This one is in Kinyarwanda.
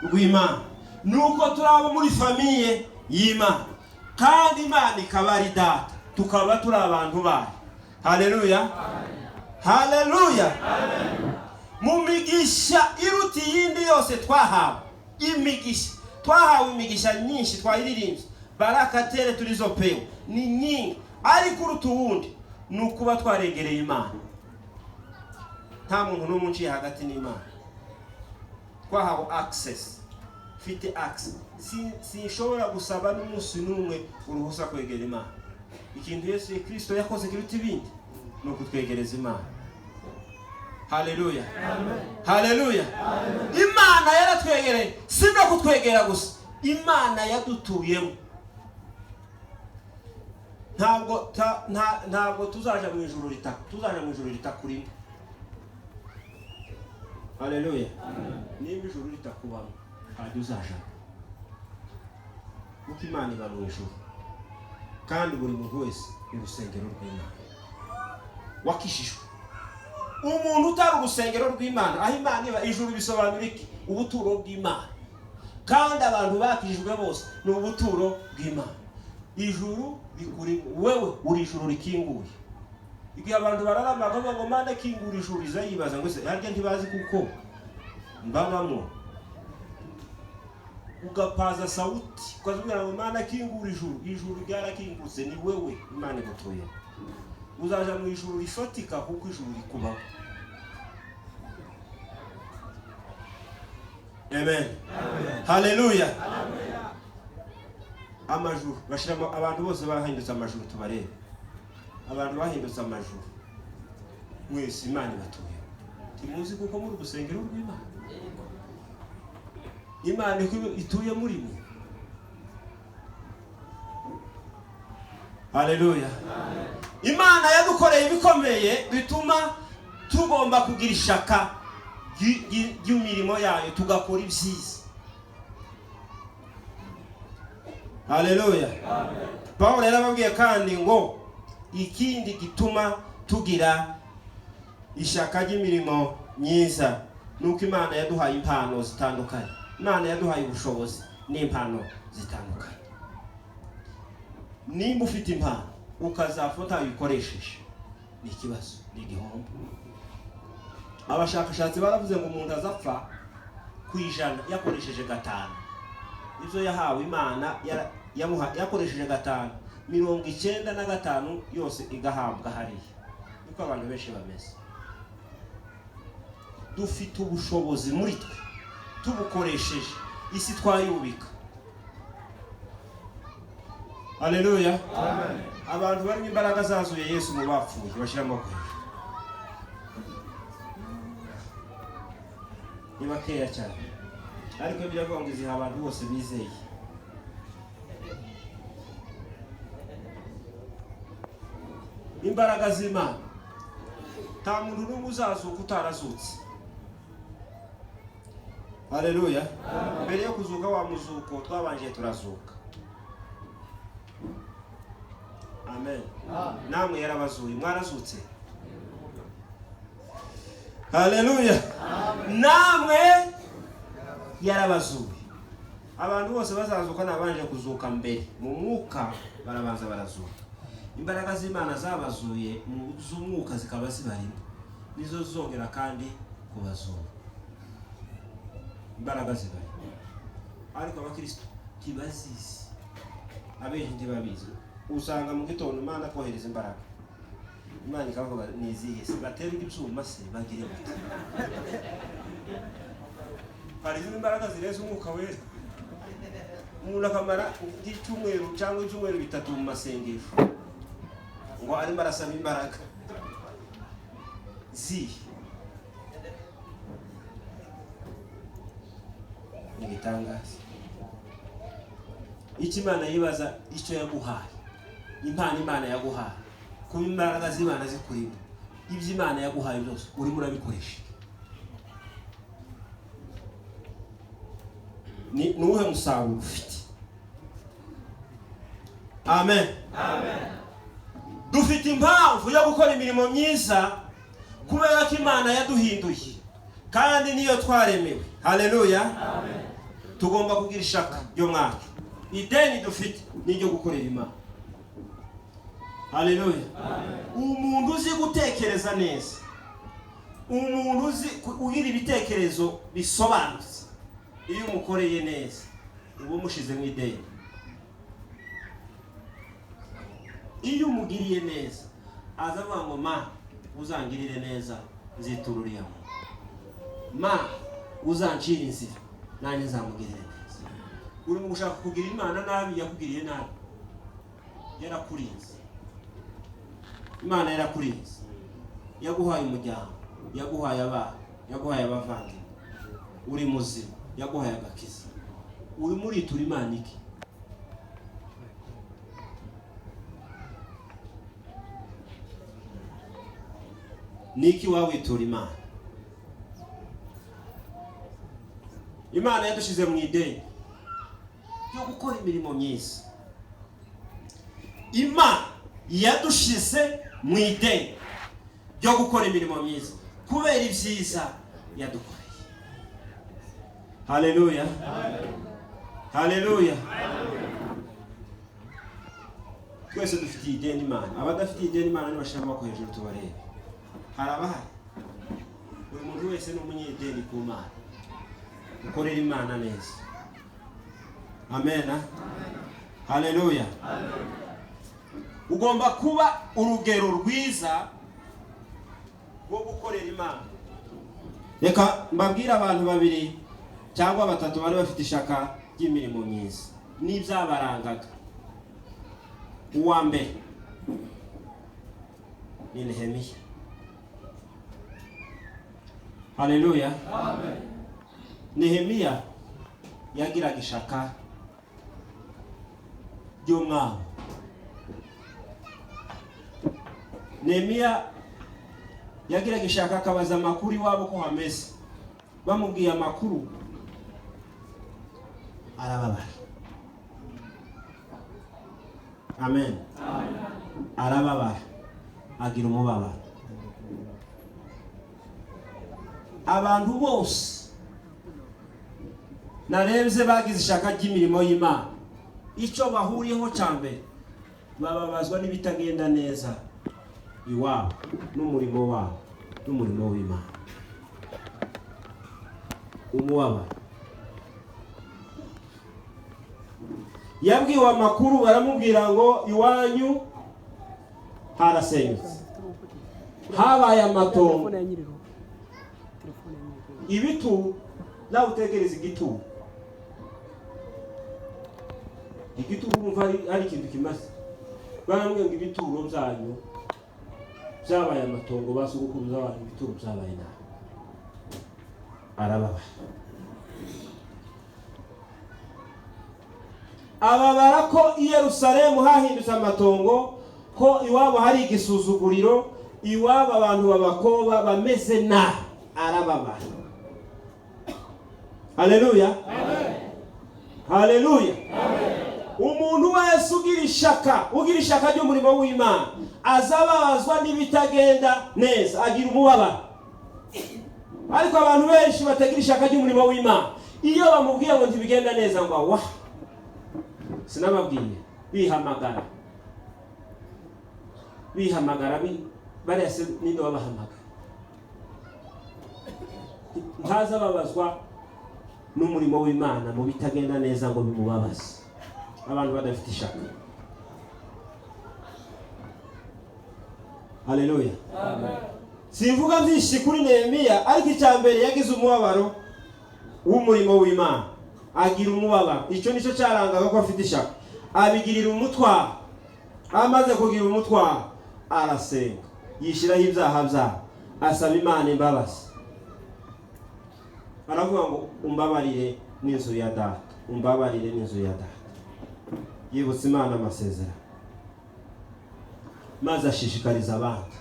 rw'Imana, nuko turi abo muri famille y'Imana, kandi Imana ikaba ari data, tukaba turi abantu bayo. Haleluya, haleluya. Mu migisha iruta iyindi yose twahawe, imigisha twahawe, imigisha nyinshi twayiririmbye, baraka tele tulizopewa ni nyingi, ariko uruta uwundi ni ukuba twaregereye Imana. Nta muntu n'umwe uciye hagati n'Imana, twahawe access. Mfite access, sinshobora gusaba n'umunsi n'umwe uruhusa kwegera Imana. Ikintu Yesu Kristo yakoze kiruta ibindi ni ukutwegereza Imana. Haleluya, haleluya. Imana yaratwegereye, si no kutwegera gusa, Imana yadutuyemo. Ntabwo tuzaja mu ijuru rita, tuzaja mu ijuru ritakurimo. Haleluya. Nimba ijuru ritakubamo, ntabwo uzajamo, kuko Imana iba mu ijuru, kandi buri muntu wese ni urusengero rw'Imana wakishijwe. Umuntu utari urusengero rw'Imana, aho Imana iba, ijuru bisobanura iki? Ubuturo bw'Imana. Kandi abantu bakijijwe bose ni ubuturo bw'Imana. Ijuru rikurimo wewe, uri ijuru rikinguye. Igihe abantu bararama bakavuga ngo "Mana, kingura ijuru", iza yibaza ngo "Se harya ntibazi kuko mbabamo?" Ugapaza sauti ukazubwira ngo "Mana, kingura ijuru", ijuru ryarakingutse, ni wewe Imana igutuye. Uzaja mu ijuru rifatika kuko ijuru rikubaho. Amen, haleluya. Amajuru bashiramo abantu bose bahindutse amajuru, tubarebe abantu bahindutse amajuru mwese Imana ibatuye. Ntimuzi kuko muri urusengero rw'Imana, Imana ituye muri mwe. Haleluya. Imana yadukoreye ibikomeye bituma tugomba kugira ishaka ry'imirimo yayo, tugakora ibyiza. Haleluya. Pawulo yarababwiye kandi ngo ikindi gituma tugira ishaka ry'imirimo myiza nuko Imana yaduhaye impano zitandukanye. Imana yaduhaye ubushobozi n'impano zitandukanye. Nimba ufite impano ukazapfa utayikoresheje, ni ikibazo, ni igihombo. Abashakashatsi baravuze ngo umuntu azapfa 100 yakoresheje 5 ibyo yahawe Imana, yakoresheje 5, 95 yose igahabwa hariya. Niko abantu benshi bameze. Dufite ubushobozi muri twe, tubukoresheje isi twayubika. Haleluya. Abantu barimo imbaraga zazuye Yesu mu bapfuye bashyira amaboko hejuru. Ni bakeya cyane, ariko biravuga ngo iziha abantu bose bizeye. Imbaraga z'Imana, nta muntu n'umwe uzazuka utarazutse. Haleluya. Mbere yo kuzuka wa muzuko, twabanje turazuka. Amen. Namwe yarabazuye, mwarazutse. Haleluya. Namwe yarabazuye. Abantu bose bazazuka nabanje kuzuka mbere mu mwuka, barabanza barazuka. Imbaraga z'Imana zabazuye mu z'umwuka zikaba zibarimo, nizo zongera kandi kubazura. Imbaraga zibarimo, ariko abakristo ntibazizi, abenshi ntibabizi. Usanga mu gitondo Imana kohereza imbaraga, Imana ikavuga ni izihe se? Baterura ibyuma se, bagire bate? Hari izindi mbaraga zirenze umwuka wera. Umuntu akamara nk'icyumweru cyangwa ibyumweru 3 mu masengesho ngo arimo arasaba imbaraga zihe? Ni igitangaza. Icyo Imana yibaza, icyo yaguhaye, impano Imana yaguhaye, kuba imbaraga z'Imana zikurimo, ibyo Imana yaguhaye byose urimo urabikoresha. Ni uwuhe musaruro ufite? Amen. Dufite impamvu yo gukora imirimo myiza kubera ko Imana yaduhinduye kandi niyo twaremewe. Haleluya. Tugomba kugira ishaka ryo mwacu. Ideni dufite ni iryo gukorera Imana. Haleluya. Umuntu uzi gutekereza neza, umuntu uzi ugira ibitekerezo bisobanutse, iyo umukoreye neza uba umushize mu ideni. Iyo umugiriye neza aza avuga ngo ma uzangirire neza nzitura uriya muntu, ma uzancira inzira nanjye nzamugirire neza. Urimo gushaka kugira Imana nabi, yakugiriye nabi, yarakurinze. Imana yarakurinze, yaguhaye umuryango, yaguhaye abana, yaguhaye abavandimwe, uri muzima, yaguhaye agakiza. Urimo uritura Imana iki? Niki wawitura Imana? Imana yadushize mu ideni yo gukora imirimo myiza. Imana yadushize mu ideni ryo gukora imirimo myiza kubera ibyiza yadukoreye. Haleluya. Haleluya. Twese dufitiye ideni Imana. Abadafitiye ideni Imana nibashira amaboko hejuru tubarebe. Hari abahari. Buri muntu wese ni umunyedeni ku Mana. Ukorera Imana neza. Amen. Haleluya. Ugomba kuba urugero rwiza rwo gukorera Imana. Reka mbabwire abantu babiri cyangwa batatu bari bafite ishaka ry'imirimo myiza n'ibyabarangaga. Uwa mbere ni Nehemiya. Haleluya. Amen. Nehemiya yagiraga ishaka ry'umwami. Nehemiya yagiraga ishaka akabaza amakuru iwabo ko hameze. Bamubwiye amakuru arababara. Amen. Arababara, agira umubabaro. Abantu bose narebye bagize ishaka ry'imirimo y'Imana, icyo bahuriyeho cya mbere bababazwa n'ibitagenda neza iwabo n'umurimo wabo n'umurimo w'Imana. Umubabaro. Yabwiwe amakuru baramubwira ngo iwanyu harasenyutse, habaye amatongo, ibitu. Nawe utekereza igituro, igituro urumva ari ikintu kimaze. Baramubwira ngo ibituro byanyu byabaye amatongo, basukuruza abantu ibituro byabaye nabi. Arababara. Ababara ko i Yerusalemu hahindutse amatongo, ko iwabo hari igisuzuguriro, iwabo abantu babakoba bameze nabi. Arababara. Haleluya. Amen. Haleluya. Amen. Umuntu wese ugira ishaka ry'umurimo w'Imana azababazwa n'ibitagenda neza, agira umubabaro. Ariko abantu benshi batagira ishaka ry'umurimo w'Imana, iyo bamubwiye ngo ntibigenda neza ngo wa sinababwiye, bihamagara bariya se ninde wabahamagara? Ntazababazwa n'umurimo w'Imana mu bitagenda neza ngo bimubabaze. Abantu badafite ishaka. Haleluya. Amen. Simvuga byinshi kuri Nehemiya, ariko icya mbere yagize umubabaro w'umurimo w'Imana. Agira umubabaro. Icyo nicyo cyarangaga ko afite ishaka. Abigirira umutwaro. Amaze kugira umutwaro arasenga, yishiraho ibyaha byabo, asaba Imana imbabazi. Aravuga ngo umbabarire n'inzu ya data, umbabarire n'inzu ya data. Yibutsa Imana amasezerano, maze ashishikariza abandi.